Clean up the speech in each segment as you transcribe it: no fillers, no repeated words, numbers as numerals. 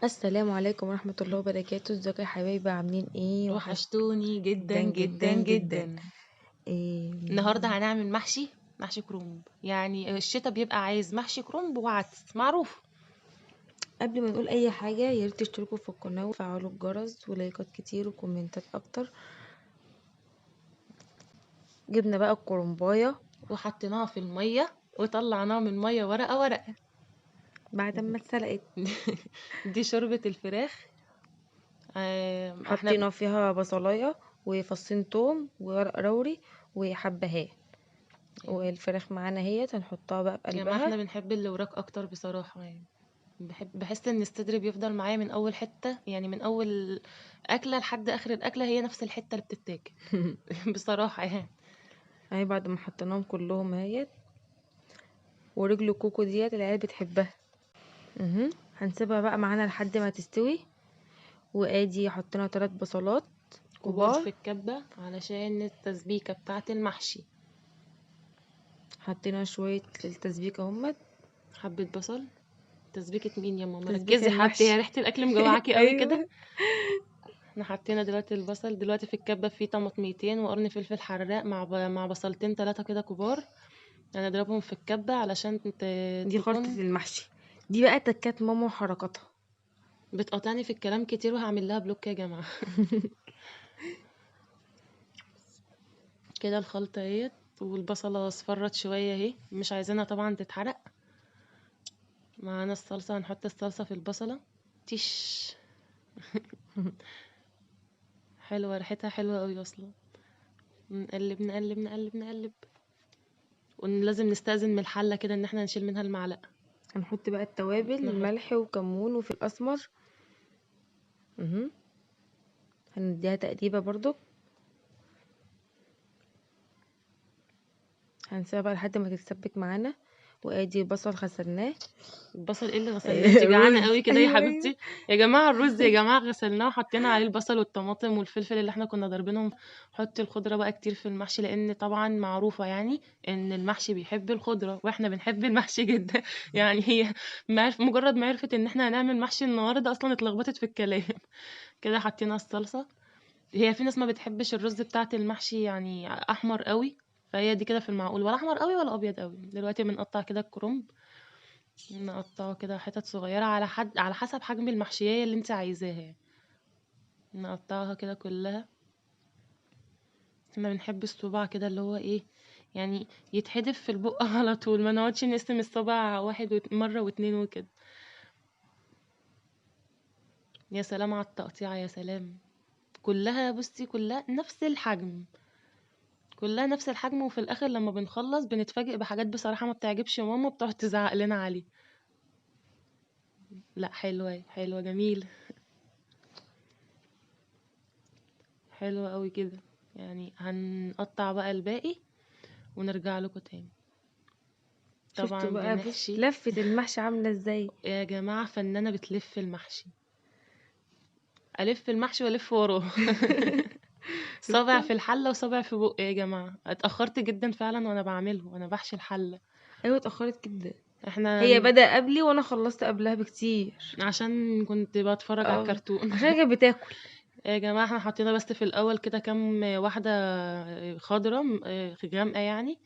السلام عليكم ورحمة الله وبركاته. ازيكم يا حبايبي، عاملين ايه؟ وحشتوني جدا جدا جدا جدا. جدا. إيه النهارده هنعمل محشي كرنب. يعني الشتا بيبقى عايز محشي كرنب وعدس معروف. قبل ما نقول اي حاجة يا ريت تشتركوا في القناة وتفعلوا الجرس ولايكات كتير وكومنتات اكتر. جبنا بقى الكرنباية وحطيناها في المية وطلعناها من المية ورقة ورقة بعد ما اتسلقت. دي شوربة الفراخ. احنا حطينا فيها بصلاية وفصين توم وورق روري وحبهان، والفراخ معانا اهيت هنحطها بقى في يا جماعة احنا قلبها. بنحب الوراك اكتر بصراحة، يعني بحس ان الصدر بيفضل معايا من اول حتة، يعني من اول اكلة لحد اخر الاكلة هي نفس الحتة اللي بتتاكل. بصراحة يعني. اهي بعد ما حطيناهم كلهم اهيت. ورجل الكوكو ديت العيال بتحبها. هنسيبها بقى معانا لحد ما تستوي. وادي حطينا 3 بصلات كبار كبار في الكبة علشان التسبيكة بتاعة المحشي. حطينا شوية التسبيكة اهمت. حبة بصل. تسبيكة مين يا ماما؟ تسبيكة ركزي حبتي، هي المحشي. ريحة الأكل مجوعاكي قوي كده. أيوة. احنا حطينا دلوقتي البصل دلوقتي في الكبة، فيه طماطميتين وقرن فلفل حراق مع بصلتين 3 كده كبار. هنضربهم في الكبة علشان دي خلطة تكون المحشي. دي بقى تكات ماما وحركاتها. بتقاطعني في الكلام كتير وهعمل لها بلوك يا جماعة. كده الخلطة اهيت، والبصلة اصفرت شوية اهي، مش عايزينها طبعا تتحرق. معانا الصلصة، هنحط الصلصة في البصلة. تيش. حلوة، ريحتها حلوة قوي اصلا. نقلب نقلب نقلب نقلب، ولازم نستأذن من الحلة كده ان احنا نشيل منها المعلقة. هنحط بقى التوابل، نحط. ملح وكمون وفلفل اسمر. هنديها تقليبة برضو. هنسيبها بقى لحد ما تتسبك معانا. وادي بصل غسلناه. البصل ايه اللي غسلناه؟ انت جعانة رز. قوي كده يا أيوة، حبيبتي. أيوة. يا جماعة الرز يا جماعة غسلناه وحطينا عليه البصل والطماطم والفلفل اللي احنا كنا ضاربينهم. حطي الخضرة بقى كتير في المحشي، لان طبعا معروفة يعني ان المحشي بيحب الخضرة، واحنا بنحب المحشي جدا. يعني هي مجرد ما عرفت ان احنا هنعمل محشي النهارده اصلا اتلخبطت في الكلام. كده حطينا الصلصه. هي في ناس ما بتحبش الرز بتاعت المحشي يعني احمر قوي، فهي دي كده في المعقول، ولا احمر قوي ولا ابيض قوي. دلوقتي بنقطع كده الكرنب، نقطعه كده حتت صغيرة على حسب حجم المحشية اللي انت عايزاها. نقطعها كده كلها. احنا بنحب الصباع كده اللي هو ايه، يعني يتحدف في البق على طول، ما نقعدش نقسم الصباع واحد مرة واتنين وكده. يا سلام على التقطيعة، يا سلام. كلها بصي كلها نفس الحجم، كلها نفس الحجم. وفي الاخر لما بنخلص بنتفاجئ بحاجات بصراحة ما بتعجبش ماما، بتقعد تزعق لنا عليه. لا حلوة، حلوة، جميلة، حلوة قوي كده. يعني هنقطع بقى الباقي ونرجع لكم تاني. طبعا شفتوا بقى، بص بنحشي. لفة المحشي عاملة ازاي يا جماعة، فنانة بتلف المحشي. ألف المحشي وألف وراه. صابع في الحلة وصابع في بقي يا جماعة. اتأخرت جدا فعلا وأنا بعمله، وأنا بحشي الحلة. أيوة اتأخرت جدا. احنا هي بدأ قبلي وأنا خلصت قبلها بكتير، عشان كنت بتفرج على الكرتون. عشان كانت بتاكل. يا جماعة احنا حطينا بس في الأول كده كام واحدة خضرة، غامقة يعني،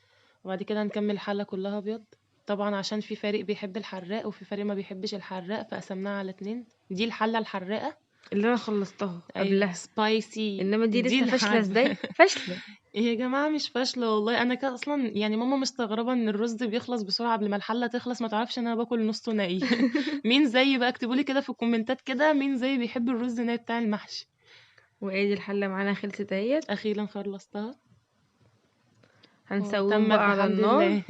وبعد كده هنكمل الحلة كلها أبيض. طبعا عشان في فريق بيحب الحراق وفي فريق ما بيحبش الحراق، فقسمناها على 2. دي الحلة الحراقة اللي أنا خلصتها أيوة، قبلها. سبايسي. إنما دي دي لسه فاشلة الحاجة. إزاي؟ فاشلة. يا جماعة مش فاشلة والله. أنا كده أصلاً يعني ماما مستغربة إن الرز بيخلص بسرعة قبل ما الحلة تخلص، ما تعرفش إن أنا باكل نصه ني. مين زيي بقى؟ اكتبوا لي كده في الكومنتات كده مين زيي بيحب الرز ني بتاع المحشي. وادي الحلة معانا خلصت اهيت. أخيراً خلصتها. هنسويهم تمت بقى على بحمد النار الله.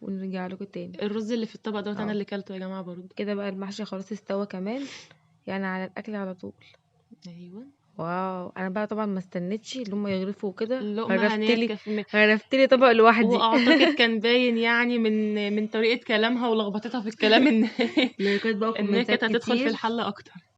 ونرجع لكم تاني. الرز اللي في الطبق دوت أنا أهو. اللي كلته يا جماعة برضه. كده بقى المحشي خلاص استوى كمان، يعني على الأكل على طول. أيوة. واو. أنا بقى طبعا ما استنيتش اللي هم يغرفوا وكده، اللقمة هنية تكفي. غرفت لي طبق لوحدي. وأعتقد كان باين يعني من طريقة كلامها ولخبطتها في الكلام لايكات بقى إن هي كانت وكومنتات هتدخل في كتير. الحلة أكتر.